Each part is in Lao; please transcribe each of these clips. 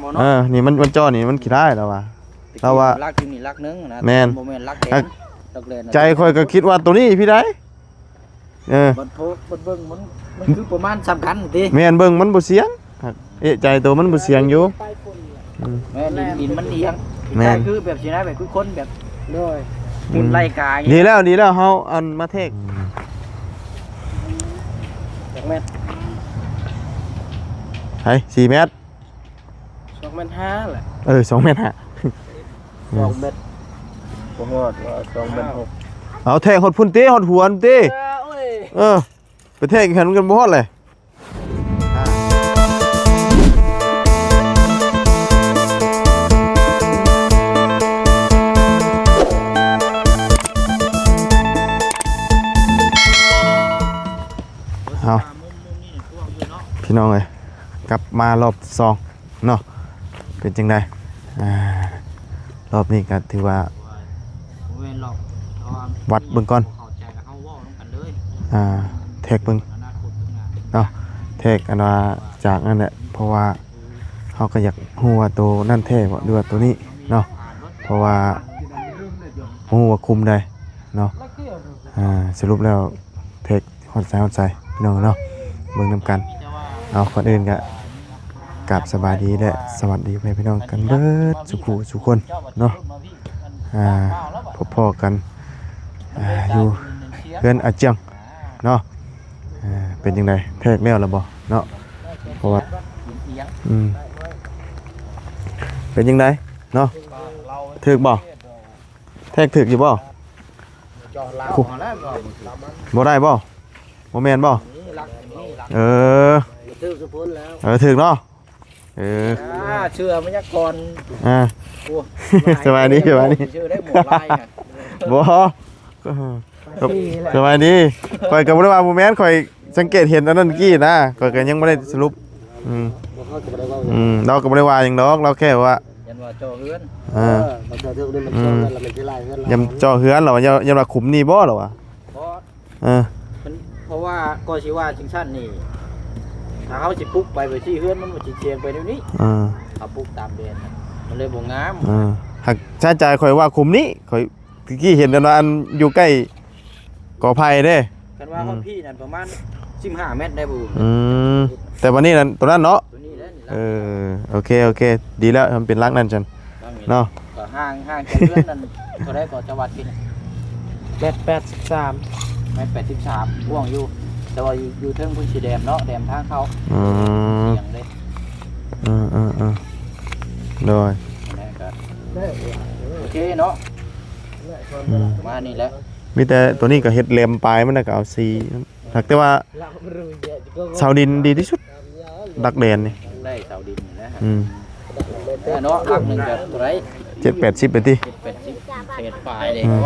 ເນາະ ເອີ ນີ້ມັນ ມັນຈໍນີ້ມັນຂີ້ຮ້າຍແລ້ວວ່າ ແຕ່ກີ້ ລາວວ່າ ຫຼັກຢູ່ນີ້ຫຼັກໜຶ່ງນະ ແມ່ນ ບໍ່ແມ່ນຫຼັກແດນ ຫຼັກແດນ ໃຈຂ້ອຍກໍຄິດວ່າໂຕນີ້ພີ້ໃດ໋ ເອີ ບັດໂທ ບັດເບິ່ງມັນ ມັນຄືປະມານສ່ຳກັນຕິ ແມ່ນ ເບິ່ງມັນບໍ່ສຽງ ເອະໃຈໂຕມັນບໍ່ສຽງຢູ່ ອືມ ແມ່ນ ດິນ ດິນມັນອີຫຍັງ ແມ່ນ ຄ້າຍໆຄືແບບຊີ້ນະ ແບບຄືຄົນແບບ ໂດຍ ອືມ ຮຸ່ນໄລ່ກາ ດີແລ້ວ ດີແລ້ວ ເຮົາອັນມາແທກ ຈັກແມັດ ໃສ ສີ່ແມັດ ສອງແມັດຫ້າແຫຼະ ເອີ ສອງແມັດຫ້າ ສອງແມັດ ບໍ່ຮອດ ສອງແມັດຫົກ ເອົາແທກຮອດພຸ້ນຕິ ຮອດຫົວພຸ້ນຕິ ເອີ ໂອ້ຍ ເອີ ໄປແທກອີກຄັນມັນກໍບໍ່ຮອດແຫຼະ ເອົາ ພີ່ນ້ອງເອີຍ ກັບມາລອບສອງເນາະ ເປັນຈັ່ງໃດ ອ່າ ລອບນີ້ກໍຖືວ່າ ວັດເບິ່ງກ່ອນ ອ່າ ແທກເບິ່ງເນາະ ແທກອັນວ່າຈາກນັ້ນແຫຼະ ເພາະວ່າເຮົາກໍຢາກຮູ້ວ່າໂຕນັ້ນແທ້ບໍ່ ຫຼືວ່າໂຕນີ້ເນາະ ເພາະວ່າບໍ່ຮູ້ວ່າຄຸ້ມໃດເນາະ ອ່າ ສະຫຼຸບແລ້ວແທກ ຮອດໃສ ຮອດໃສ ພີ່ນ້ອງເນາະ ເບິ່ງນຳກັນ ເອົາ ກ່ອນອື່ນກະກາບສະບາຍດີ ແລະ ສະຫວັດດີພໍ່ແມ່ພີ່ນ້ອງກັນເບິດສູ່ຜູ້ສູ່ຄົນເນາະ ອ່າ ພົບພໍ້ກັນ ອ່າ ຢູ່ເຮືອນອາຈຽງເນາະ ອ່າ ເປັນຈັ່ງໃດ ແທກແລ້ວລະບໍ່ເນາະ ເພາະວ່າ ອືມ ເປັນຈັ່ງໃດເນາະ ຖືກບໍ່? ແທກຖືກຢູ່ບໍ່? ບໍ່ໄດ້ບໍ່? ບໍ່ແມ່ນບໍ່? ເອີ ຖືກສຸພົນແລ້ວ ເອີ ຖືກເນາະ ເອີ ອ່າ ເຊື່ອໄວຍາກອນ ອ່າ ໂອ້ ສະບາຍດີ ສະບາຍດີ ຊື່ໄດ້ໝວກລາຍ ບໍ່ ສະບາຍດີ ຂ້ອຍກໍບໍ່ໄດ້ວ່າບໍ່ແມ່ນ ຂ້ອຍສັງເກດເຫັນອັນນັ້ນກີ້ນະ ຂ້ອຍກໍຍັງບໍ່ໄດ້ສະຫຼຸບ ອືມ ເຮົາກໍບໍ່ໄດ້ເວົ້າ ອືມ ເຮົາກໍບໍ່ໄດ້ວ່າຫຍັງດອກ ເຮົາແຄ່ວ່າ ຢ້ານວ່າເຈາະເຮືອນ ເອີ ເອີ ເຂົາເຈົ້າຖືກໄດ້ມາເຈາະເຮືອນ ອືມ ແລ້ວມັນຊິຫຼາຍເຮືອນລາວ ຢ້ານເຈາະເຮືອນລາວ ຢ້ານ ຢ້ານວ່າຂຸມນີ້ບໍ່ລາວວ່າ ບໍ່ ເອີ ມັນ ເພາະວ່າກໍຊິວ່າຈັ່ງຊັ້ນນີ້ ຖ້າເຮົາຊິປຸກໄປ ໄປທີ່ເຮືອນມັນ ມັນຊິສ່ຽງໄປແນວນີ້ ເອີ ເຮົາປຸກຕາມແດນ ມັນເລີຍບໍ່ງາມ ເອີ ຫາກຊາຍຈາຍຂ້ອຍວ່າຂຸມນີ້ ຂ້ອຍ ຕະກີ້ເຫັນແຕ່ວ່າອັນຢູ່ໃກ້ກໍໄຜ່ເດ້ ຄັນວ່າ ອືມ ຮອດພີ້ນັ້ນປະມານສິບຫ້າແມັດໄດ້ບໍ່? ອືມ ແຕ່ບັດນີ້ນັ້ນ ໂຕນັ້ນເນາະ ໂຕນີ້ແຫຼະ ນີ້ລະ ເອີ ໂອເຄ ໂອເຄ ດີແລ້ວ ມັນເປັນຫຼັກນັ້ນຊັ້ນເນາະ ກໍຫ່າງ ຫ່າງຈາກເຮືອນນັ້ນເທົ່າໃດກໍ ເຈົ້າວັດກິນ ແມັດແປດສິບສາມ ແມັດແປດສິບສາມ ກວ້າງຢູ່ ແຕ່ວ່າຢູ່ ຢູ່ເທິງພຸ້ນຊິແດມເນາະ ແດມທາງເຂົ້າ ອືມ ສຽງເດ້ ເອີໆໆ ໂດຍ ໂອເຄເນາະ ອືມ ປະມານນີ້ແຫຼະ ມີແຕ່ໂຕນີ້ກໍເຮັດແຫຼມປາຍມັນ ແລ້ວກໍເອົາສີ ຫາກແຕ່ວ່າເສົາດິນດີທີ່ສຸດ ຫຼັກແດນນີ້ ໄດ້ເສົາດິນນີ້ແຫຼະ ອືມ ເນາະ ຫຼັກໜຶ່ງກໍເທົ່າໃດ ເຈັດແປດສິບໄປຕິ ເຈັດແປດສິບ ເສດປາຍເດ້ ອືມ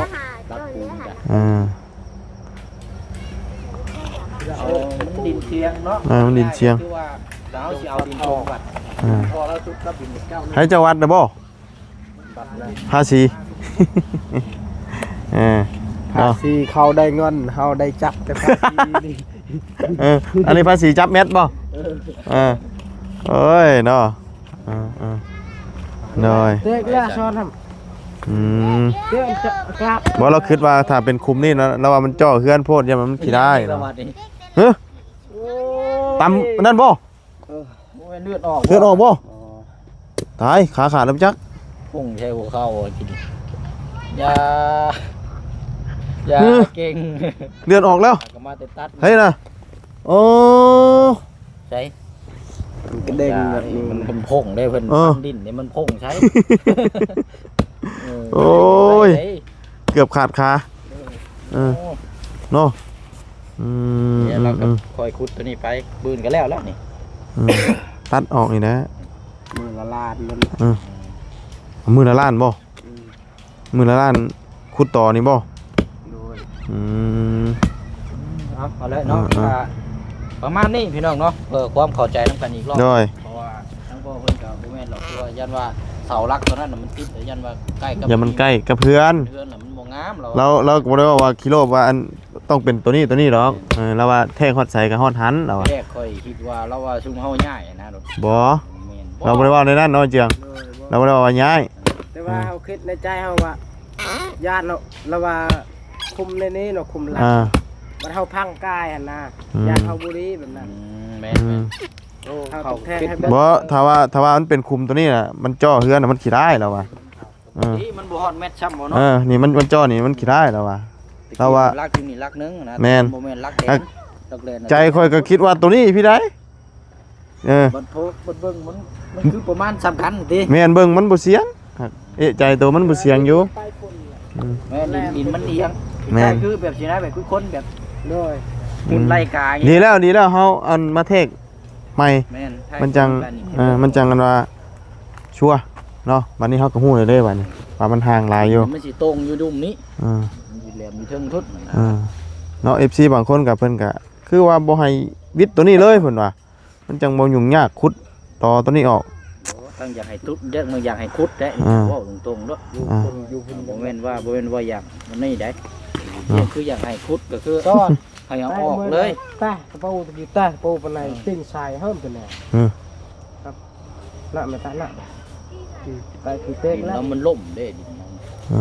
ຫຼັກປູນກໍ ອ່າ ເອົາ ມັນດິນຊຽງເນາະ ເອີ ມັນດິນຊຽງ ຄືວ່າເຮົາຊິເອົາດິນລົງວັດ ອ່າ ພໍແລ້ວສຸດກັບດິນເຈົ້າ ໃຫ້ເຈົ້າວັດນະບໍ່? ພາສີ ເອີ ພາສີເຂົາໄດ້ເງິນ ເຮົາໄດ້ຈັບແຕ່ພາສີນີ້ ເອີ ອັນນີ້ພາສີຈັບແມັດບໍ່? ເອີ ເອີ ໂອ້ຍເນາະ ເອີ ເອີ ໂດຍ ເຕະກະຊອນນຳ ອືມ ເຕະກະບ ບໍ່ ລາວຄິດວ່າຖ້າເປັນຂຸມນີ້ນະ ລາວວ່າມັນເຈາະເຮືອນໂພດ ຢ້ານມັນຂີ້ຮ້າຍ ເອີ ຕຳນັ້ນບໍ່? ເອີ ໂອ້ຍ ເລືອດອອກ ເລືອດອອກບໍ່? ອໍ ຕາຍ ຂາຂາດແລ້ວຈັກ ພຸ່ງໃສ່ຫົວເຂົ່າກິນ ຢ່າ ຢ່າ ເອີ ເກັ່ງ ເລືອດອອກແລ້ວ ກໍມາແຕ່ຕັດ ໃຜນະ? ໂອ້ ໃສ ມັນກະເດ້ງແບບນີ້ ມັນ ມັນພົ່ງເດ້ເພິ່ນ ເອີ ປັ້ນດິນນີ້ມັນພົ່ງໃສ ເອີ ໂອ້ຍ ເກືອບຂາດຂາ ເອີ ເນາະ ອືມ ນີ້ລາວກໍ ອືມ ຄ່ອຍຂຸດໂຕນີ້ໄປ ບືນກໍແລ້ວແລ້ວນີ້ ອືມ ຕັດອອກນີ້ແຫຼະ ມື້ລະລ້ານມັນ ເອີ ມື້ລະລ້ານບໍ່? ອືມ ມື້ລະລ້ານ ຂຸດຕໍ່ນີ້ບໍ່? ໂດຍ ອືມ ເອົາ ເອົາແຫຼະເນາະ ເອີ ເອີ ກໍປະມານນີ້ພີ່ນ້ອງເນາະ ເພື່ອຄວາມເຂົ້າໃຈນຳກັນອີກລອບ ໂດຍ ເພາະວ່າທາງພໍ່ເພິ່ນກໍບໍ່ແມ່ນດອກ ຄືວ່າຢ້ານວ່າເສົາຫຼັກຕົວນັ້ນນະມັນຕິດ ແຕ່ຢ້ານວ່າໃກ້ກັບ ຢ້ານມັນໃກ້ກັບເຮືອນ ເຮືອນນະມັນບໍ່ງາມ ລາວ ລາວ ລາວກໍບໍ່ໄດ້ເວົ້າວ່າຂີ້ໂລບວ່າອັນ ຕ້ອງເປັນໂຕນີ້ໂຕນີ້ດອກ ເອີ ລາວວ່າແທກຮອດໃສກໍຮອດຫັ້ນ ລາວວ່າ ແລກຂ້ອຍຄິດວ່າລາວວ່າຊຸມເຮົາຍ້າຍນະ ບໍ່ ແມ່ນ ລາວບໍ່ໄດ້ເວົ້າໃນນັ້ນເນາະ ເຈືອງ. ໂດຍ ລາວບໍ່ໄດ້ເວົ້າວ່າຍ້າຍ. ແຕ່ວ່າ ອືມ ເຮົາຄິດໃນໃຈເຮົາວ່າ ຢ້ານເນາະ ລາວວ່າຄຸມໃນນີ້ເນາະ ຄຸມຫຼັກ. ອ່າ ບັດເຮົາພັງກາຍຫັ້ນນະ ອືມ ຢ້ານເຮົາບໍ່ດີແບບນັ້ນ. ອືມ ແມ່ນ ອືມ ແມ່ນ. ໂອ້ ເຮົາຕ້ອງແທກໃຫ້ເບິ່ງ. ບໍ່ ຖ້າວ່າ ຖ້າວ່າມັນເປັນຂຸມຕົວນີ້ນະ ມັນເຈາະເຮືອນນະ ມັນຂີ້ຮ້າຍລາວວ່າ. ເອີ ມັນບໍ່ຮອດແມັດຊ້ຳບໍ່ເນາະ. ເອີ ນີ້ມັນ ມັນເຈາະນີ້ມັນຂີ້ຮ້າຍລາວວ່າ. ລາວວ່າຫຼັກຢູ່ນີ້ຫຼັກໜຶ່ງນະ. ແມ່ນ ບໍ່ແມ່ນຫຼັກແດນ. ຫຼັກແດນນະ ໃຈຂ້ອຍກໍຄິດວ່າຕົວນີ້ພີ້ໃດ. ເອີ ບັດໂພ ບັດເບິ່ງມັນ ມັນຄືປະມານສ່ຳກັນຕິ. ແມ່ນ ເບິ່ງມັນບໍ່ສຽງ. ເອະໃຈໂຕມັນບໍ່ສຽງຢູ່. ອືມ ແມ່ນ ດິນ ດິນມັນອຽງ. ແມ່ນ ຄືແບບຊີ້ນະ ແບບຄືຄົນແບບ ໂດຍ ໝູນໄລ່ກາ. ອືມ ດີແລ້ວ ດີແລ້ວ ເຮົາອັນມາແທກໃໝ່. ແມ່ນ ມັນຈັ່ງ ເອີ ມັນຈັ່ງອັນວ່າ ຊົວເນາະ. ບັດນີ້ເຮົາກໍຮູ້ແລ້ວເດ້ ບັດນີ້ວ່າມັນຫ່າງຫຼາຍຢູ່. ມັນຊິຕົງຢູ່ດຸ່ມນີ້. ເອີ ມັນຊິແຫຼມຢູ່ເທິງທຸດ. ເອີ ເນາະ ເອັຟຊີບາງຄົນກໍ ເພິ່ນກໍຄືວ່າບໍ່ໃຫ້ວິດຕົວນີ້ເລີຍ ເພິ່ນວ່າ ມັນຈັ່ງບໍ່ຫຍຸ້ງຍາກ ຂຸດຕໍ່ຕົວນີ້ອອກ. ໂອ້ ຕັ້ງຢາກໃຫ້ທຸດ ຢາກ ມັນຢາກໃຫ້ຂຸດແຫຼະ. ເອີ ເວົ້າຕົງໆໂລດ. ຢູ່ ອ່າ ຄົນຢູ່ພຸ້ນ ບໍ່ແມ່ນວ່າ ບໍ່ແມ່ນວ່າຢາກອັນນີ້ໃດ. ເອີ ຄືຢາກໃຫ້ຂຸດກໍຄື ໃຫ້ເອົາອອກເລີຍ. ຕາກະເປົາຕະກີ້ ຕາກະເປົາປານໃດ ເອີ ຕີນຊາຍເຮີ້ມເປັນແນວ. ເອີ ຄັບ ນະແມ່ຕານະ ອືມ ຕາຍຄືແຕກແລ້ວ. ດິນລາວມັນລົ້ມເດ້ ດິນລາວ. ເອີ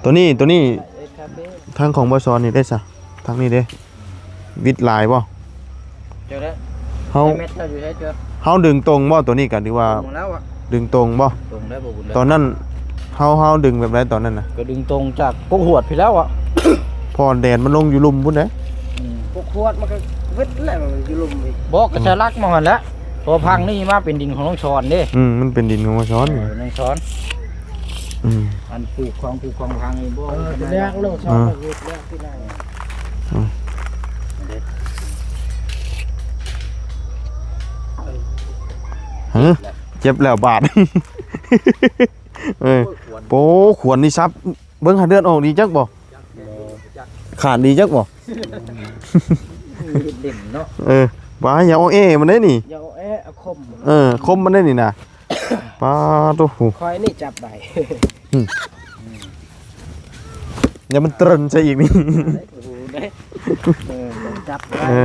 ຕົວນີ້ ຕົວນີ້ ເອັດຄາເບ ທາງຂອງບໍ່ສອນນີ້ເດ້ຊະ ທາງນີ້ເດ້. ວິດຫຼາຍບໍ່? ເຈົ້າເດ້ ເຮົາ ແມັດເຈົ້າຢູ່ໃສເຈົ້າ? ເຮົາດຶງຕົງບໍ່ຕົວນີ້ກະ ຫຼືວ່າ ຕົງແລ້ວອະ ດຶງຕົງບໍ່? ຕົງໄດ້ບໍ່ບຸນ? ຕອນນັ້ນເຮົາ ເຮົາດຶງແບບໃດຕອນນັ້ນນະ? ກໍດຶງຕົງຈາກກົກຫວດພີ້ແລ້ວອະ. ເພາະແດນມັນລົງຢູ່ລຸ່ມພຸ້ນເດ້. ອືມ ກົກຫວດມັນກໍເບິດແລ້ວ ຢູ່ລຸ່ມອີກ. ບໍ່ ກໍສະຫຼັກມາຫັ້ນແຫຼະ ເພາະພັງນີ້ມາເປັນດິນຂອງນ້ອງສອນເດ້. ອືມ ມັນເປັນດິນຂອງນ້ອງສອນ. ເອີ ນ້ອງສອນ. ອືມ ອັນປູກຂອງ ປູກຂອງພັງນີ້ບໍ່. ເອີ ແດງເນາະ ເອີ ຊອນເຮັດແລ້ວ. ອືມ ຮະ ເຈັບແລ້ວບາດ. ເອີ ໂອ້ຍ ຂວນ ໂອ້ ຂວນນີ້ສັບ ເບິ່ງຫາເລືອດອອກດີຈັກບໍ່? ຂາດດີຈັກບໍ່? ເຫຼັ້ນເນາະ. ເອີ ວ່າຢ່າເອົາແອມັນເດ້ນີ້ ຢ່າເອົາແອ ເອົາຄົມ. ເອີ ຄົມມັນເດ້ນີ້ນະ. ປາໂຕ ຂ້ອຍນີ້ຈັບໄດ້. ອືມ ຢ່າມັນເຕີນໃສ່ອີກນີ້. ເອີ ຈັບໄດ້. ເອີ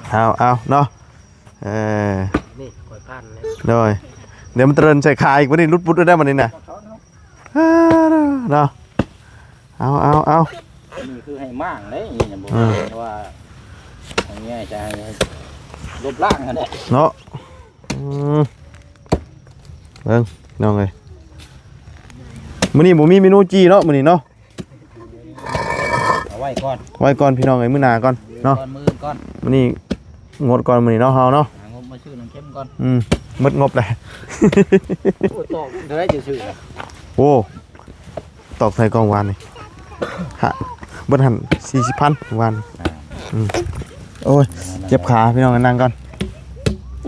ເອົາ ເອົາເນາະ. ເອີ ນີ້ຂ້ອຍຜ່ານເລີຍ. ໂດຍ ດຽວມັນເຕີນໃສ່ຂາອີກ ບັດນີ້ຫຼຸດປຸດໄດ້ບັດນີ້ນະ. ເອີ ເນາະ. ເອົາ ເອົາ ເອົາ ນີ້ຄືໃຫ້ມ້າງເດ້ ນີ້ນະ. ບໍ່ ເອີ ວ່າ ເອົາງ່າຍຈະໃຫ້ລົບລ້າງຫັ້ນແຫຼະເນາະ. ອືມ ເບິ່ງ ນ້ອງເອີຍ ມື້ນີ້ບໍ່ມີເມນູຈີ່ເນາະ ມື້ນີ້ເນາະ. ເອົາໄວ້ກ່ອນ ໄວ້ກ່ອນພີ່ນ້ອງເອີຍ ມື້ໜ້າກ່ອນເນາະ. ມື້ອື່ນກ່ອນ ມື້ນີ້ງົດກ່ອນ ມື້ນີ້ເນາະ ເຮົາເນາະ. ຫາງົບມາຊື້ນ້ຳເຄັມກ່ອນ. ອືມ ໝົດງົບແລ້ວ. ໂອ້ ຕອກເທົ່າໃດຈະຊື້? ໂອ້ ຕອກໃສ່ກ່ອງຫວານນີ້ ຮະ ເບິດຫັ້ນສີ່ສິບພັນວານ. ອືມ ໂອ້ຍ ເຈັບຂາພີ່ນ້ອງ ນັ່ງກ່ອນ.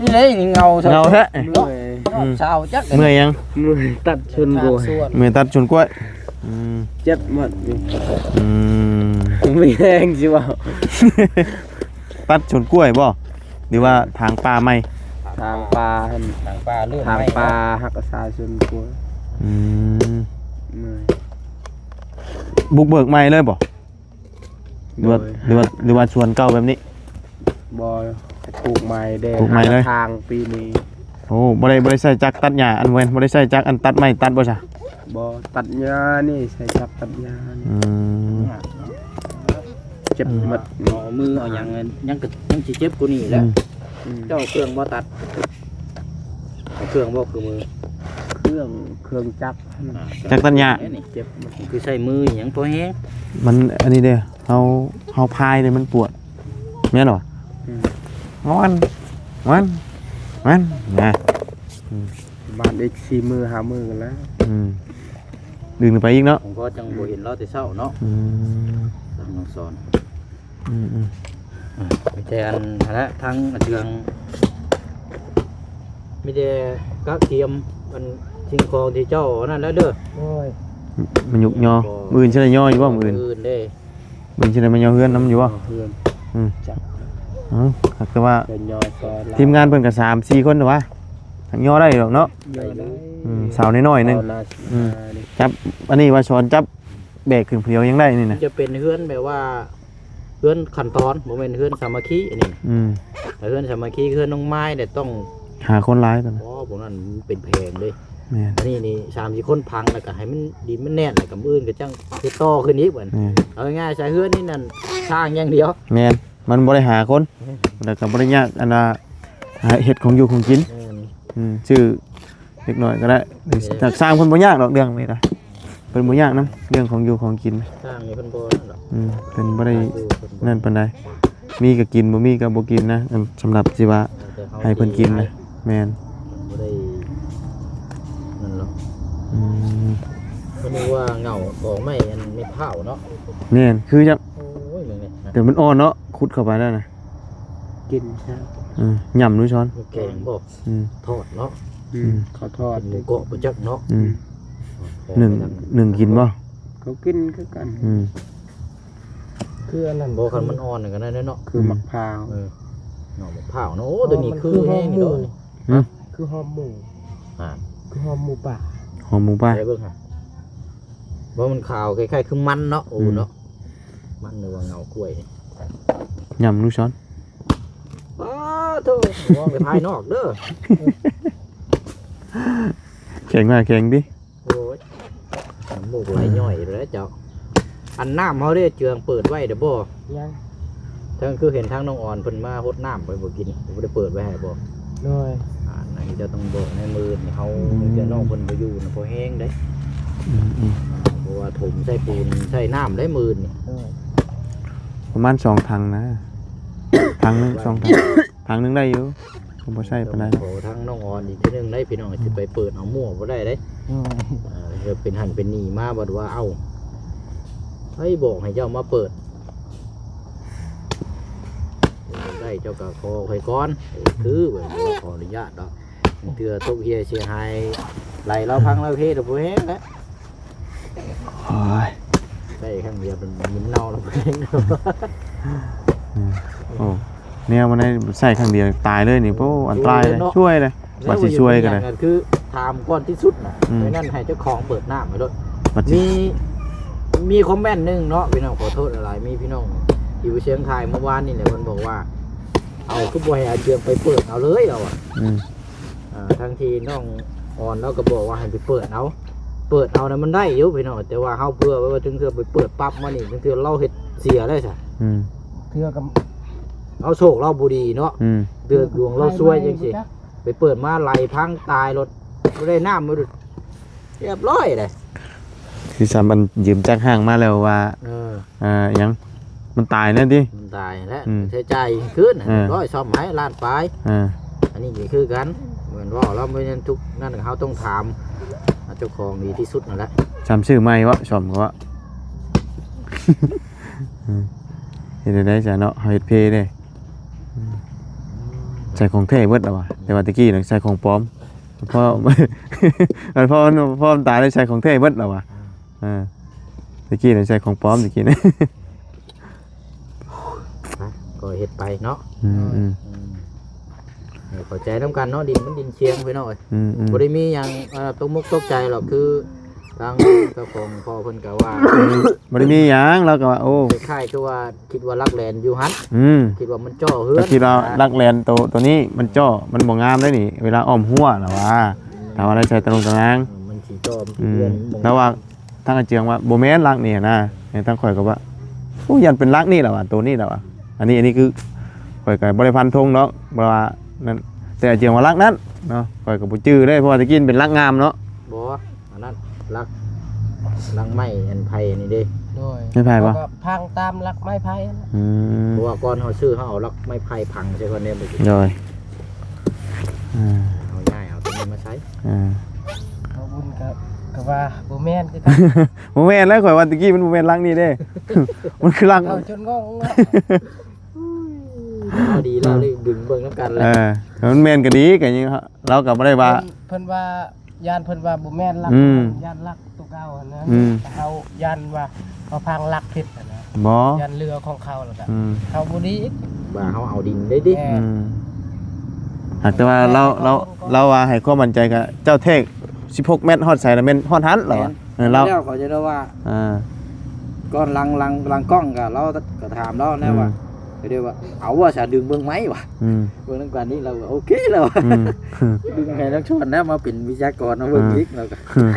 ນີ້ເດ້ ເຫງົາ ເຫງົາແທ້. ເມື່ອຍ ອືມ ຊາວຈັກ ເມື່ອຍຫຍັງ? ເມື່ອຍຕັດຊົນກ້ວຍ. ເມື່ອຍຕັດຊົນກ້ວຍ. ອືມ ເຈັບໝົດ. ອືມ ບໍ່ມີແຮງຊິເວົ້າ. ຕັດສວນກ້ວຍບໍ່ ຫຼືວ່າ ເອີ ຖາງປ່າໃໝ່? ຖາງປ່າຫັ້ນ ຖາງປ່າເລື່ອນ ຖາງປ່າ ໄມ້ເນາະ ຮັກສາສວນກ້ວຍ. ອືມ ເມື່ອຍ. ບຸກເບີກໃໝ່ເລີຍບໍ່? ຫຼືວ່າ ໂດຍ ຫຼືວ່າ ຫຼືວ່າສວນເກົ່າແບບນີ້? ບໍ່ ປູກໃໝ່ເດ້ ປູກໃໝ່ເລີຍ ຫາທາງປີນີ້. ໂອ້ ບໍ່ໄດ້ ບໍ່ໄດ້ໃຊ້ຈັກຕັດຫຍ້າ ອັນ ບໍ່ແມ່ນ ບໍ່ໄດ້ໃຊ້ຈັກອັນຕັດໄມ້ຕັດບໍ່ຊະ? ບໍ່ ຕັດຫຍ້ານີ້ໃຊ້ຈັກຕັດຫຍ້ານີ້. ອືມ ເຈັບ ອືມ ໝົດ. ເອົາມືເອົາຫຍັງ ຍັງກະ ຍັງຊິເຈັບກວ່ານີ້ແຫຼະ. ອືມ ອືມ ເຈົ້າເອົາເຄື່ອງບໍ່ຕັດ? ເອົາເຄື່ອງບໍ່ຄືມື? ເຄື່ອງ ເຄື່ອງຈັກ ອ່າ ຈັກຕັດຫຍ້າ. ເຈັບໝົດ ຄືໃຊ້ມືຫຍັງພໍແຮງ. ມັນອັນນີ້ເດ້ ເຮົາ ເຮົາພາຍເດ້ ມັນປວດ ແມ່ນບໍ່? ອືມ ງອນ ງອນ ງອນນະ. ອືມ ປະມານອີກສີ່ມື້ຫ້າມື້ກັນແລ້ວ. ອືມ ດຶງໄປອີກເນາະ. ຜົມກໍຈັ່ງບໍ່ເຫັນລາວແຕ່ເຊົ້າເນາະ. ອືມ ທາງນ້ອງສອນ. ອືມໆ ອ່າ ມີແຕ່ອັນຫັ້ນແຫຼະ ທາງເຮືອນ ມີແຕ່ກະກຽມອັນສິ່ງຂອງທີ່ເຈົ້າອັນນັ້ນແຫຼະເດີ. ໂອ້ຍ ມັນຍຸກຍໍ ມື້ອື່ນຊິໄດ້ຍໍຢູ່ບໍ່? ມື້ອື່ນເດ້ ມື້ອື່ນຊິໄດ້ມາຍໍເຮືອນນຳຢູ່ບໍ່? ເຮືອນ ອືມ ຈັກ ເອີ ຫາກແຕ່ວ່າທີມງານເພິ່ນກໍສາມສີ່ຄົນແຕ່ວ່າຫາກຍໍໄດ້ດອກເນາະ. ເອີ ສາວນ້ອຍໆໜຶ່ງ. ອືມ ຈັບອັນນີ້ວ່າສອນຈັບ ແບກຂຶ້ນຜູ້ດຽວຍັງໄດ້ນີ້ນະ. ຈະເປັນເຮືອນແບບວ່າ ເຮືອນຂັ້ນຕອນ ບໍ່ແມ່ນເຮືອນສາມັກຄີອັນນີ້ນະ. ອືມ ຖ້າເຮືອນສາມັກຄີ ເຮືອນນ້ອງມາຍນີ້ຕ້ອງຫາຄົນຫຼາຍຕອນນັ້ນ. ອໍ ພວກນັ້ນເປັນແພງເດ້. ແມ່ນ ອັນນີ້ນີ້ສາມສີ່ຄົນພັງ ແລ້ວກໍໃຫ້ມັນ ດິນມັນແໜ້ນ ແລ້ວກໍມື້ອື່ນກໍຈັ່ງເຮັດຕໍ່ຂຶ້ນອີກບັດນີ້. ແມ່ນ ເອົາງ່າຍໆ ໃສ່ເຮືອນນີ້ນັ້ນສ້າງຢ່າງດຽວ. ແມ່ນ ມັນບໍ່ໄດ້ຫາຄົນ ແມ່ນ ແລ້ວກໍບໍ່ໄດ້ຍາກອັນວ່າເຮັດຂອງຢູ່ຂອງກິນ. ແມ່ນ ອືມ ຊື້ ເລັກນ້ອຍກໍໄດ້. ແມ່ນ ຈາກຊ່າງເພິ່ນບໍ່ຍາກດອກເລື່ອງນີ້ນະ ເພິ່ນບໍ່ຍາກນຳເລື່ອງຂອງຢູ່ຂອງກິນ. ຊ່າງນີ້ເພິ່ນບໍ່ນັ້ນດອກ. ອືມ ເພິ່ນບໍ່ໄດ້ ເພິ່ນບໍ່ນັ້ນປານໃດ ມີກໍກິນ ບໍ່ມີກໍບໍ່ກິນນະ. ສຳລັບຊິວ່າ ແຕ່ເຮົາ ໃຫ້ເພິ່ນກິນນະ ຊິໃຫ້ ແມ່ນ ບໍ່ໄດ້ນັ້ນດອກ. ອືມ ເພິ່ນວ່າເຫງົ້າຂອງໄມ້ອັນໄມ້ພ້າວເນາະ. ແມ່ນ ຄືຈັກ ໂອ້ຍ ເບິ່ງນີ້ນະ ແຕ່ມັນອ່ອນເນາະ ຂຸດເຂົ້າໄປແລ້ວນະ ກິນຊະ. ເອີ ຫຍ້ຳດູຊ້ອນ ແກງບໍ່? ອືມ ທອດເນາະ. ອືມ ອືມ ເຂົາທອດ ເປັນໝູເກາະບໍ່ຈັກເນາະ. ອືມ ໜຶ່ງ ໜຶ່ງກິນບໍ່? ເຂົາກິນຄືກັນ. ອືມ ຄືອັນນັ້ນບໍ່? ຄັນມັນອ່ອນກໍໄດ້ເນາະ ຄືໝາກພ້າວ. ເອີ ໜໍ່ໝາກພ້າວເນາະ. ໂອ້ ໂຕນີ້ຄືແຮງນີ້ເນາະ. ຫືມ ຄືຫອມໝູ. ອ່າ ຄືຫອມໝູປ່າ. ຫອມໝູປ່າ ໃສ່ເບິ່ງຫາ ບໍ່ ມັນຂາວ ຄ້າຍໆ ຄືມັນເນາະ. ໂອ້ ອືມ ເນາະ ມັນ ຫຼືວ່າເຫງົ້າກ້ວຍນີ້. ຫຍ້ຳດູຊ້ອນ. ປ້າໂທ້ ມອງແຕ່ພາຍນອກເດີ. ແຂງມາແຂງຕິ. ໂອ້ຍ ນ້ຳມູກໄຫຼຍ້ອຍແລ້ວເຈົ້າ. ອັນນ້ຳເຮົາເດ້ ເຈືອງເປີດໄວ້ເດີບໍ່? ຍັງ. ເຖິງຄືເຫັນທາງນ້ອງອອນເພິ່ນມາຫົດນ້ຳໄປບໍ່ກິນ ບໍ່ໄດ້ເປີດໄວ້ໃຫ້ບໍ່? ໂດຍ ອ່າ ອັນນີ້ເຈົ້າຕ້ອງບອກໃນມື້ນີ້ເຮົາ ອືມ ເທື່ອນ້ອງເພິ່ນບໍ່ຢູ່ນະ ພໍແຮງເດ້. ອືມໆ ອ່າ ເພາະວ່າຖົມໃສ່ປູນໃສ່ນ້ຳໄດ້ມື້ນີ້. ໂດຍ ປະມານສອງຖັງນະ ຖັງໜຶ່ງ ສອງຖັງ ຖັງໜຶ່ງໄດ້ຢູ່. ກໍບໍ່ໃຊ້ປານໃດ. ຂໍທາງນ້ອງອອນອີກເທື່ອໜຶ່ງໄດ້ພີ່ນ້ອງ ອືມ ຊິໄປເປີດເອົາໝໍ້ບໍ່ໄດ້ເດ້. ໂອ້ຍ ເອີ ເປັນຫັ້ນເປັນນີ້ມາ ບັດວ່າ ເອົ້າ ໃຜບອກໃຫ້ເຈົ້າມາເປີດ? ໄດ້ເຈົ້າກໍຂໍຂ້ອຍກ່ອນ. ເອີ ຄື ເອີ ຂໍອະນຸຍາດເນາະ. ເທື່ອຕົກເຮ່ຍເສຍຫາຍ ໄຫຼລາວພັງລາວເພ ກໍບໍ່ແຮງແຫຼະ. ໂອ້ຍ ໃຊ້ຄັ້ງດຽວເປັນເໜົ່າແລ້ວ. ອືມ ໂອ້ ແນວມັນໃຊ້ຄັ້ງດຽວຕາຍເລີຍນີ້. ໂອ້ ໂອ້ ອັນຕາຍເລີຍ ຊ່ວຍເລີຍ. ບັດຊິຊ່ວຍກໍໄດ້ ຄືຖາມກ່ອນທີ່ສຸດນະ. ອືມ ໄປນັ້ນໃຫ້ເຈົ້າຂອງເປີດນ້ຳໃຫ້ໂລດ. ບັດຊິ ມີ ມີຄອມເມັນໜຶ່ງເນາະ ພີ່ນ້ອງ ຂໍໂທດຫຼາຍໆ ມີພີ່ນ້ອງຢູ່ຊຽງຄາຍເມື່ອວານນີ້ແຫຼະ ເພິ່ນບອກວ່າ ເອົາ ຄືບໍ່ໃຫ້ອາເຈືອງໄປເປີດເອົາເລີຍ ລາວວ່າ. ອືມ ອ່າ ທັງທີ່ນ້ອງອອນລາວກໍບອກວ່າໃຫ້ໄປເປີດເອົາ ເປີດເອົານະມັນໄດ້ຢູ່ພີ່ນ້ອງ ແຕ່ວ່າເຮົາເພື່ອໄວ້ວ່າ ເຖິງເທື່ອໄປເປີດປັບມານີ້ ເຖິງເທື່ອລາວເຮັດເສຍໄດ້ຊະ. ອືມ ເທື່ອກໍເອົາໂຊກລາວບໍ່ດີເນາະ. ອືມ ເທື່ອດວງລາວຊວຍຈັ່ງຊີ້. ໄປເປີດມາໄຫຼພັງຕາຍໂລດ ບໍ່ໄດ້ນ້ຳ ລຽບຮ້ອຍເດ້. ຄືຊ້ຳອັນຢືມຈັກຫ້າງມາແລ້ວວ່າ ເອີ ອ່າ ຫຍັງ ມັນຕາຍແລ້ວຕິ? ມັນຕາຍແລ້ວ. ອືມ ໃຊ້ຈ່າຍຄືນ ເອີ ຮ້ອຍ ສ້ອມໃຫ້ລ້ານປາຍ. ເອີ ອັນນີ້ກໍຄືກັນ ແມ່ນເວົ້າແລ້ວ ແມ່ນທຸກນັ້ນ ເຮົາຕ້ອງຖາມເຈົ້າຂອງດີທີ່ສຸດນັ້ນແຫຼະ. ຊ້ຳຊື້ໃໝ່ເວາະ ສ້ອມກໍເວາະ. ອືມ ເຮັດໄດ້ຊະເນາະ ເຮົາເຮັດເພເດ້. ອືມ ໃສ່ຂອງແທ້ເບິດແລ້ວວ່າ ແຕ່ວ່າແຕ່ກີ້ນະໃສ່ຂອງປອມ. ພໍ ພໍ ພໍມັນຕາຍແລ້ວໃສ່ຂອງແທ້ເບິດແລ້ວວ່າ. ເອີ ແຕ່ກີ້ນະໃສ່ຂອງປອມ ແຕ່ກີ້ນະ. ກໍເຮັດໄປເນາະ. ອືມໆ ອືມ ໃຫ້ເຂົ້າໃຈນຳກັນເນາະ ດິນມັນດິນຊຽງພີ່ນ້ອງເອີຍ. ອືມໆ ບໍ່ໄດ້ມີຫຍັງ ເອີ ຕົກມົກຕົກໃຈດອກ ຄືທາງເຈົ້າຂອງພໍ່ເພິ່ນກໍວ່າ ບໍ່ໄດ້ມີຫຍັງ ລາວກໍວ່າ ໂອ້ ຄ້າຍໆ ຄືວ່າ ຄິດວ່າລັກແລນຢູ່ຫັ້ນ. ອືມ ຄິດວ່າມັນເຈາະເຮືອນ ກໍຄິດວ່າລັກແລນໂຕ ໂຕນີ້ມັນເຈາະ ມັນບໍ່ງາມເດ້ນີ້ ເວລາອ້ອມຮົ້ວລະວ່າ. ອືມ ຖ້າວ່າໄດ້ໃສ່ຕາລົງຕາລາງ ເອີ ມັນຊິເຈາະ ອືມ ເຮືອນບໍ່ງາມ. ລາວວ່າ ທາງອາເຈືອງວ່າບໍ່ແມ່ນລັກນີ້ນະ ທາງຂ້ອຍກໍວ່າ ໂອ້ ຢ້ານເປັນລັກນີ້ລະວ່າ ໂຕນີ້ລະວ່າ. ອັນນີ້ ອັນນີ້ຄືຂ້ອຍກໍບໍ່ໄດ້ຟັນທົງດອກ ເພາະວ່ານັ້ນ ແຕ່ອາເຈືອງວ່າລັກນັ້ນເນາະ ຂ້ອຍກໍບໍ່ຈື່ເດ້ ເພາະວ່າແຕ່ກີ້ເປັນລັກງາມເນາະ. ບໍ່ ອັນນັ້ນລັກ ລັກໄມ້ອັນໄຜ່ນີ້ເດ້. ໂດຍ ໄມ້ໄຜ່ບໍ່? ເຮົາກໍພັງຕາມລັກໄມ້ໄຜ່ຫັ້ນແຫຼະ. ອືມ ເພາະວ່າກ່ອນເຮົາຊື້ ເຮົາເອົາລັກໄມ້ໄຜ່ພັງໃສ່ກ່ອນເດ້. ໂດຍ ອ່າ ເຮົາຍ້າຍເອົາຕົວນີ້ມາໃສ່. ອ່າ ເຮົາບຸນກໍ ກໍວ່າບໍ່ແມ່ນຄືກັນ. ບໍ່ແມ່ນແລ້ວ ຂ້ອຍວ່າຕະກີ້ມັນບໍ່ແມ່ນຫຼັງນີ້ເດ້ ມັນຄືຫຼັງ ເຮົາຈົນງົງເນາະ. ເຮົາດີແລ້ວ ອືມ ໄດ້ດຶງເບິ່ງນຳກັນແຫຼະ. ເອີ ມັນແມ່ນກໍດີ ກໍຍັງ ເຮົາກໍບໍ່ໄດ້ວ່າ ເພິ່ນ ເພິ່ນວ່າ ຢ້ານເພິ່ນວ່າບໍ່ແມ່ນຫຼັກ ອືມ ຢ້ານຫຼັກຕົວເກົ່າຫັ້ນນະ. ອືມ ເຮົາຢ້ານວ່າເຮົາພັງຫຼັກຜິດຫັ້ນນະ. ບໍ່ ຢ້ານເຫຼືອຂອງເຂົາແລ້ວກໍ ອືມ ເຮົາບໍ່ດີອີກ ວ່າເຮົາເອົາດິນໄດ້ຕິ. ແມ່ນ ອືມ ຫາກແຕ່ວ່າລາວ ລາວ ລາວວ່າໃຫ້ຄວາມໝັ້ນໃຈກໍ ເຈົ້າແທກສິບຫົກແມັດຮອດໃສລະແມ່ນຮອດຫັ້ນລາວວ່າ. ແມ່ນ ເອີ ລາວ ແລ້ວເຂົາຈະໄດ້ວ່າ ອ່າ ກ່ອນຫຼັງ ຫຼັງ ຫຼັງກ້ອງກໍ ລາວກໍຖາມລາວແນວວ່າ ອືມ ເດ້ວ່າ ເອົາວ່າຊະ ດຶງເບິ່ງໄໝວ່າ ອືມ ເບິ່ງນຳກັນນີ້ ລາວກໍໂອເຄແລ້ວ ອືມ ດຶງໃຫ້ນັກຊອນນະມາເປັນວິຊາກອນນຳເບິ່ງອີກ ລາວກໍ ອືມ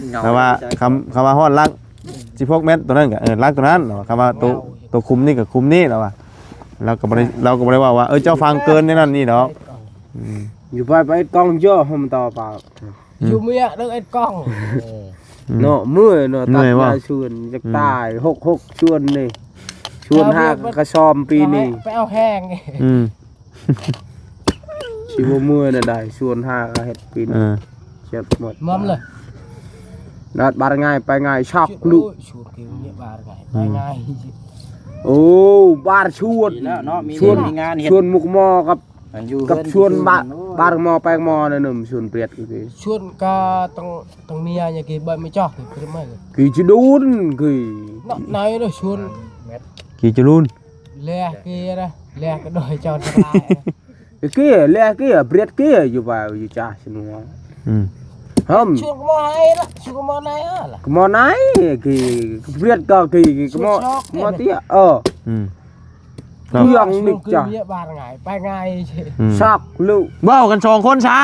ເຫງົາ ແຕ່ວ່າຄຳ ຄຳວ່າຮອດຫຼັກ ສິບຫົກແມັດ ຕົວນັ້ນກໍ ເອີ ຫຼັກຕົວນັ້ນ ລາວວ່າ ຄຳວ່າໂຕ ໂຕຄຸມນີ້ກໍຄຸມນີ້ ລາວວ່າ ລາວກໍບໍ່ໄດ້ ລາວກໍບໍ່ໄດ້ເວົ້າວ່າ ເອີ ເຈົ້າຟັງເກີນໃນນັ້ນນີ້ດອກ ອືມ ຢູ່ໄປ ໄປເຮັດກ້ອງເຍາະ ໃຫ້ມັນຕໍ່ປາກ ອືມ ຢູ່ເມຍເດີເຮັດກ້ອງ ເນາະ ເມື່ອຍເນາະ ເມື່ອຍບໍ່ ຕັດຍາຊວນ ຢາກຕາຍ ອືມ ຫົກ ຫົກຊວນນີ້ ຊວນຫ້າກໍຊອມປີນີ້ ໄປເອົາແຮງ ອືມ ຊິບໍ່ເມື່ອຍນະໄດ ຊວນຫ້າກໍເຮັດປີນີ້ ເອີ ເຈັບໝົດ ມອມເລີຍ ນັດບາດງ່າຍໄປງ່າຍ ຊອກລຸ ໂອ້ຍ ຊວນຄືເມຍບາດງ່າຍໄປງ່າຍ ໂອ້ ບາດຊວນ ດີແລ້ວເນາະ ມີ ຊວນ ມີງານເຮັດ ຊວນໝົກໝໍ້ກັບ ກັບຊວນບ້ານໝໍແປງໝໍນັ້ນ ຊວນປຽດ ຊວນກະຕ້ອງ ຕ້ອງມີຫຍັງກີ້ເບິ່ງໄມ່ຈອກຄືມາ ກີ້ຈະດູນກີ້ ເນາະ ໃນເດີຊວນ ກີ້ຈະລູນ ແລກີ້ນະ ແລກະໂດຍຈອນສະບາຍ ກີ້ແລກີ້ປຽດກີ້ຢູ່ວ່າຢູ່ຈ້າຊະນົວ ອືມ ຫຶມ ຊວນກະໝໍໄຮລະ ຊວນກະໝໍໄນລະ ກະໝໍໄນກີ້ ປຽດກໍກີ້ ກະໝໍ ໝໍເຕ້ຍ ເອີ ອືມ ເລື່ອງນີ້ຈ້ະ ບາດງ່າຍໄປງ່າຍ ອືມ ຊອກລຸ ເວົ້າກັນສອງຄົນຊະ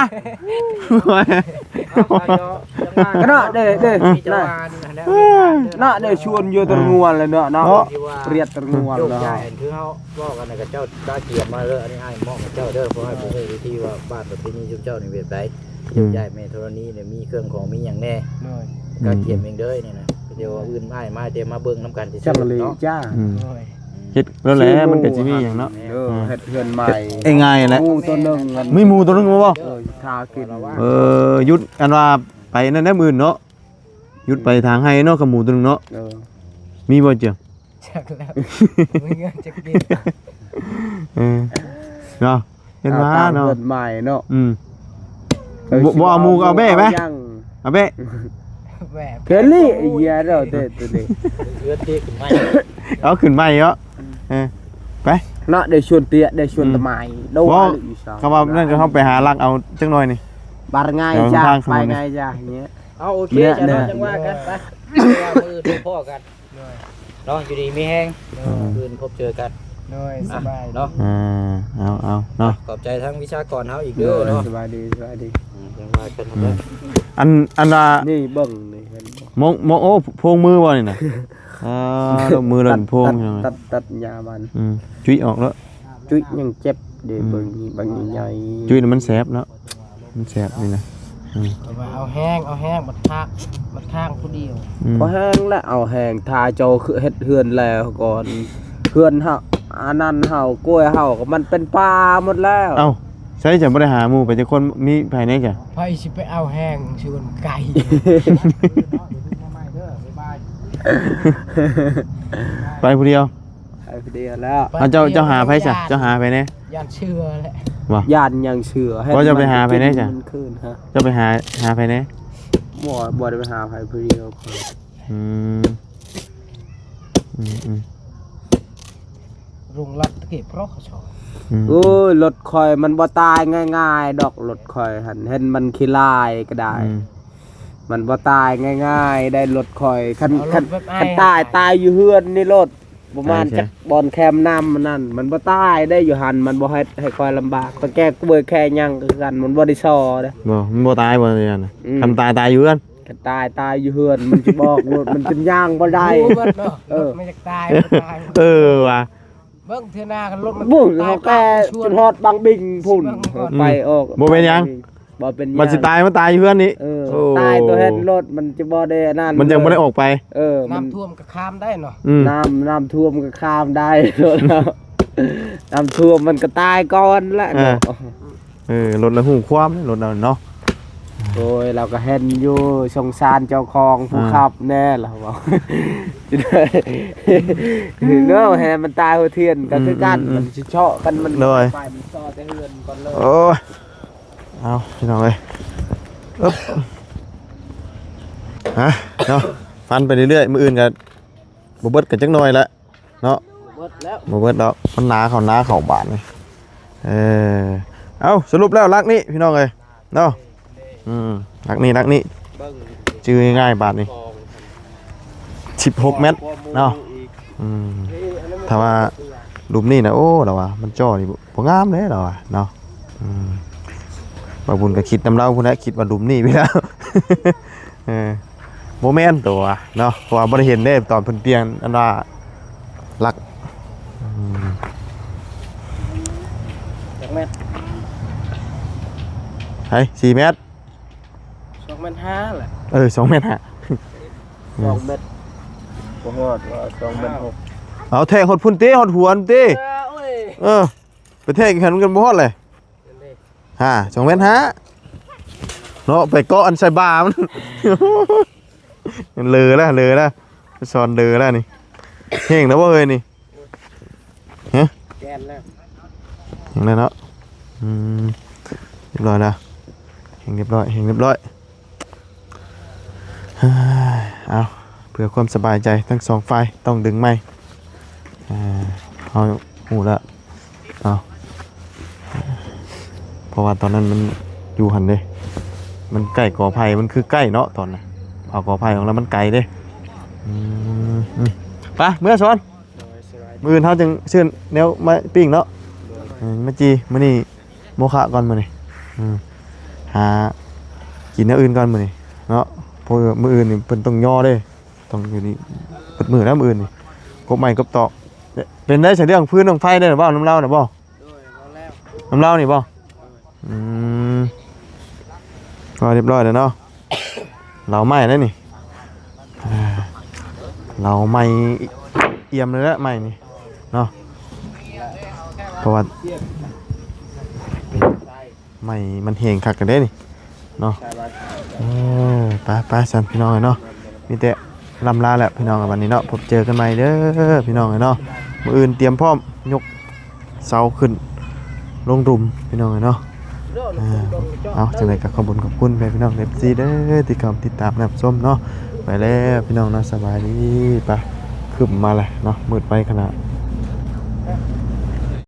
ກະເນາະເດ້ ເດ້ ເນາະເດ້ ຊວນຢູ່ຕະງວນແລ້ວເນາະ ເນາະ ປຽດຕະງວນແລ້ວ ຄືເຮົາເວົ້າກັນນະ ກະເຈົ້າກະກຽມມາເລີຍ ອັນນີ້ອ້າຍມອບໃຫ້ເຈົ້າເດີ ເພາະໃຫ້ຮູ້ວິທີວ່າບ້ານປະເພນີຊຸມເຈົ້ານີ້ແບບໃດ ອືມ ຍ້າຍແມ່ທໍລະນີນີ້ມີເຄື່ອງຂອງມີຫຍັງແດ່ ໂດຍ ກະກຽມເອງເດີນີ້ນະ ດຽວອື່ນອ້າຍມາ ດຽວມາເບິ່ງນຳກັນຊື່ໆເນາະ ອືມ ໂດຍ ເຮັດແລ້ວແຫຼະ ມັນກໍຊິມີຫຍັງເນາະ ເອີ ເຮັດເຮືອນໃໝ່ ເຮັດງ່າຍແຫຼະ ໝູຕົວໜຶ່ງ ມີໝູຕົວໜຶ່ງບໍ່ ເອີ ທາກິນ ເອີ ຢຸດ ອັນວ່າໄປນັ້ນແຫຼະມື້ອື່ນເນາະ ຢຸດໄປທາງໄຮ່ເນາະ ກັບໝູຕົວໜຶ່ງເນາະ ເອີ ມີບໍ່ເຈີຍ ຈັກແລ້ວ ມີເງິນຈັກກີບ ເອີ ເນາະ ເຫັນວ່າເນາະ ເຮືອນໃໝ່ເນາະ ອືມ ບໍ່ ບໍ່ເອົາໝູກໍເອົາແບ້ໄປ ເອົາແບ້ ແບບ ເຄລີ ເອີ ເດີ ເດີ ເດີ ເຮືອນເຕະຂຶ້ນໃໝ່ ເອົາຂຶ້ນໃໝ່ເນາະ ເອີ ໄປ ເນາະ ໄດ້ຊວນເຕະ ໄດ້ຊວນຕະໝາຍ ໂດ ຄຳວ່ານັ້ນກໍເຮົາໄປຫາລັກເອົາຈັກໜ່ອຍນີ້ ບາດງ່າຍຈ້ະ ໄປງ່າຍຈ້ະ ເອົາ ໂອເຄ ຈັ່ງວ່າກັນ ໄປ ມື້ອື່ນພໍ້ກັນ ໂດຍ ເນາະ ຢູ່ດີມີແຮງ ໂດຍ ອື່ນພົບເຈີກັນ ໂດຍ ສະບາຍເນາະ ອ່າ ເອົາ ເອົາເນາະ ຂອບໃຈທາງວິຊາກອນເຮົາອີກເດີເນາະ ສະບາຍດີ ສະບາຍດີ ອືມ ຈັ່ງວ່າກັນເດີ ອັນ ອັນວ່າ ນີ້ເບິ່ງນີ້ ເຫັນບໍ່ ໂມງ ໂມງ ໂອ້ ໂພງມືບໍ່ນີ້ນະ ອ່າ ລົງມືລົງໂພງ ຕັດ ຕັດ ຕັດຫຍ້າມັນ ອືມ ຈຸ້ຍອອກແລ້ວ ຈຸ້ຍຍັງເຈັບເດ້ ອືມ ເບິ່ງນີ້ ເບິ່ງໃຫຍ່ໆ ຈຸ້ຍນີ້ມັນແສບເນາະ ມັນແສບນີ້ນະ ອືມ ເອົາແຮງ ເອົາແຮງ ບັດທາງ ບັດທາງຜູ້ດຽວ ອືມ ພໍແຮງແລ້ວ ເອົາແຮງ ຖ້າເຈົ້າເຮັດເຮືອນແລ້ວກ່ອນ ເຮືອນເຮົາ ອັນນັ້ນເຮົາ ກ້ວຍເຮົາ ກໍມັນເປັນປ່າໝົດແລ້ວ ເອົ້າ ໃສຈະບໍ່ໄດ້ຫາໝູ່ໄປຈັກຄົນ ມີໃຜແດ່ຈະ ໃຜຊິໄປເອົາແຮງຊວນໄກ່ ໄປຜູ້ດຽວ ໄປຜູ້ດຽວແລ້ວ ເອົາ ເຈົ້າ ເຈົ້າຫາໃຜຊະ ເຈົ້າຫາໃຜແດ່ ຢ້ານເຊື່ອແຫຼະ ບໍ່ ຢ້ານຫຍັງເຊື່ອ ບໍ່ ເຈົ້າໄປຫາໃຜແດ່ຊະ ເຈົ້າໄປຫາ ຫາໃຜແດ່ ບໍ່ ບໍ່ໄດ້ໄປຫາໃຜ ຜູ້ດຽວ ອືມ ອືມ ອືມ ລຸງລັດຕະເກະເພາະເຂົາຊອກ ອືມ ໂອ້ຍ ລົດຂ້ອຍມັນບໍ່ຕາຍງ່າຍໆດອກ ລົດຂ້ອຍຫັ້ນ ເຫັນມັນຂີ້ລາຍກໍໄດ້ ອືມ ມັນບໍ່ຕາຍງ່າຍໆໄດ້ລົດຂ້ອຍ ຄັນ ຄັນ ຄັນຕາຍ ຕາຍຢູ່ເຮືອນນີ້ໂລດ ປະມານຈັກບ່ອນແຄມນ້ຳນັ້ນ ມັນບໍ່ຕາຍໄດ້ຢູ່ຫັ້ນ ມັນບໍ່ເຮັດໃຫ້ຂ້ອຍລຳບາກ ຂ້ອຍແກ່ກ້ວຍແກ່ຫຍັງກໍຄືກັນ ມັນບໍ່ໄດ້ຊໍເດ້ ບໍ່ ມັນບໍ່ຕາຍບໍ່ ອືມ ຄັນຕາຍ ຕາຍຢູ່ເຮືອນ ຄັນຕາຍ ຕາຍຢູ່ເຮືອນ ມັນຊິບອກໂລດ ມັນຈົນຍ່າງບໍ່ໄດ້ ເອີ ມັນຢາກຕາຍ ເອີ ວ່າ ເບິ່ງເທື່ອໜ້າຄັນລົດມັນ ເບິ່ງ ຕາຍ ເຂົາແກ່ຈົນຮອດບັງບິງພຸ້ນ ເບິ່ງກ່ອນ ໄປອອກ ບໍ່ເປັນຫຍັງ ບໍ່ເປັນຫຍັງ ມັນຊິຕາຍ ມັນຕາຍຢູ່ເຮືອນນີ້ ເອີ ໂອ້ ຕາຍຕົວເຮັດລົດ ມັນຈະບໍ່ໄດ້ອັນນັ້ນ ມັນຍັງບໍ່ໄດ້ອອກໄປ ເອີ ນ້ຳຖ້ວມກໍຂ້າມໄດ້ເນາະ ອືມ ນ້ຳ ນ້ຳຖ້ວມກໍຂ້າມໄດ້ ນ້ຳຖ້ວມມັນກໍຕາຍກ່ອນລະ ເອີ ເນາະ ເອີ ລົດລະຮູ້ຄວາມ ລົດລະເນາະ ໂອ້ຍ ລາວກໍເຫັນຢູ່ ສົງສານເຈົ້າຂອງຜູ້ ອ່າ ຂັບແດ່ ລາວເວົ້າ ເນາະ ແຮ່ມັນຕາຍຫົວທຽນກໍຄືກັນ ອືມ ມັນຊິເຊາະກັນ ມັນ ໂດຍ ໄປ ມັນເຊາະແຕ່ເຮືອນກ່ອນເລີຍ ໂອ້ຍ ເອົາ ພີ່ນ້ອງເອີຍ ອຶບ ຮະ ເນາະ ຟັນໄປເລື້ອຍໆ ມື້ອື່ນກໍບໍ່ເບິດກັນຈັກໜ່ອຍລະ ເນາະ ບໍ່ເບິດແລ້ວ ບໍ່ເບິດດອກ ມັນໜາເຂົ້າໜາເຂົ້າບາດນີ້ ເອີ ເອົ້າ ສະຫຼຸບແລ້ວຫຼັກນີ້ພີ່ນ້ອງເອີຍເນາະ ອືມ ຫຼັກນີ້ ຫຼັກນີ້ ເບິ່ງ ຈື່ງ່າຍໆບາດນີ້ ຂອງ ສິບຫົກແມັດເນາະ. ອືມ ຖ້າວ່າຫຼຸມນີ້ນະ ໂອ້ ລາວວ່າມັນຈໍ້ນີ້ບໍ່ງາມເດ້ ລາວວ່າເນາະ. ອືມ ບ່າວບຸນກໍຄິດນຳລາວພຸ້ນແຫຼະ ຄິດວ່າຫຼຸມນີ້ໄປແລ້ວ ເອີ ບໍ່ແມ່ນຕົວະເນາະ ເພາະວ່າບໍ່ໄດ້ເຫັນເດ້ຕອນເພິ່ນປ່ຽນອັນວ່າຫຼັກ. ອືມ ຈັກແມັດ? ໃສ ສີ່ແມັດ? ສອງແມັດຫ້າແຫຼະ. ເອີ ສອງແມັດຫ້າ ສອງແມັດບໍ່ຮອດ ວ່າສອງແມັດຫົກ. ເອົາແທກຮອດພຸ້ນຕິ ຮອດຫົວຫັ້ນຕິ. ເອີ ໂອ້ຍ ເອີ ໄປແທກກັນ ມັນບໍ່ຮອດເລີຍ. ຫັ້ນເດ້ ຫ້າ ສອງແມັດຫ້າເນາະ ໄປເກາະອັນໃສ່ບ່າມັນ ມັນເລີແລ້ວ ເລີແລ້ວ ສອນເລີແລ້ວນີ້. ແຫ້ງແລ້ວບໍ່ເອີຍນີ້? ຮະ ແກ່ນແລ້ວ ແຫ້ງແລ້ວເນາະ. ອືມ ຮຽບຮ້ອຍແລ້ວ ແຫ້ງຮຽບຮ້ອຍ ແຫ້ງຮຽບຮ້ອຍ. ເອົາ ເພື່ອຄວາມສະບາຍໃຈທັງສອງຝ່າຍ ຕ້ອງດຶງໃໝ່. ເຮົາຮູ້ແລ້ວເນາະ ເພາະວ່າຕອນນັ້ນມັນຢູ່ຫັ້ນເດ້ ມັນໃກ້ກໍໄຜ່ ມັນຄືໃກ້ເນາະ ຕອນນັ້ນເອົາກໍໄຜ່ອອກແລ້ວມັນໄກເດ້. ອືມ ອືມ ໄປເມືອສອນ ໂດຍ ສະບາຍດີ ມື້ອື່ນເຮົາຈຶ່ງຊື້ແນວມາປີ້ງເນາະ. ໂດຍ ເອີ ມາຈີ່ ມື້ນີ້ໂມຄະກ່ອນມື້ນີ້. ອືມ ຫາກິນແນວອື່ນກ່ອນມື້ນີ້ເນາະ ເພາະມື້ອື່ນນີ້ເພິ່ນຕ້ອງຍໍເດ້ ຕ້ອງຢູ່ນີ້ເບິດມື້ແລ້ວມື້ອື່ນນີ້ ກົບໄມ້ກົບຕອກ. ເປັນໄດສະເລື່ອງຟືນເລື່ອງໄຟໄດ້ເວົ້ານຳລາວນະບໍ່? ໂດຍ ເວົ້າແລ້ວ ນຳລາວນີ້ບໍ່? ໂດຍ ອືມ ກໍຮຽບຮ້ອຍແລ້ວເນາະ. ເລົາໃໝ່ແລ້ວນີ້ ເລົາໃໝ່ ອຽມເລີຍແຫຼະໃໝ່ນີ້ເນາະ ເພາະວ່າ ໄມ້ມັນແຫ້ງຄັກກັນເດ້ນີ້ເນາະ. ເອີ ໄປໆ ຊັ້ນພີ່ນ້ອງເອີຍເນາະ ມີແຕ່ລ່ຳລາແຫຼະພີ່ນ້ອງ. ບັດນີ້ເນາະ ພົບເຈີກັນໃໝ່ເດີພີ່ນ້ອງເອີຍເນາະ. ມື້ອື່ນຕຽມພ້ອມຍົກເສົາຂຶ້ນລົງຫຼຸມພີ່ນ້ອງເອີຍເນາະ. ເອົາ ຈັ່ງໃດກໍຂອບຄຸນຂອບຄຸນແມ່ພີ່ນ້ອງ ເອັຟຊີ ເດີ ທີ່ເຂົ້າມາຕິດຕາມຮັບຊົມເນາະ. ໄປແລ້ວພີ່ນ້ອງເນາະ ສະບາຍດີ. ໄປ ຄຶ້ມມາແລ້ວເນາະ ມືດໄວຂະໜາດ.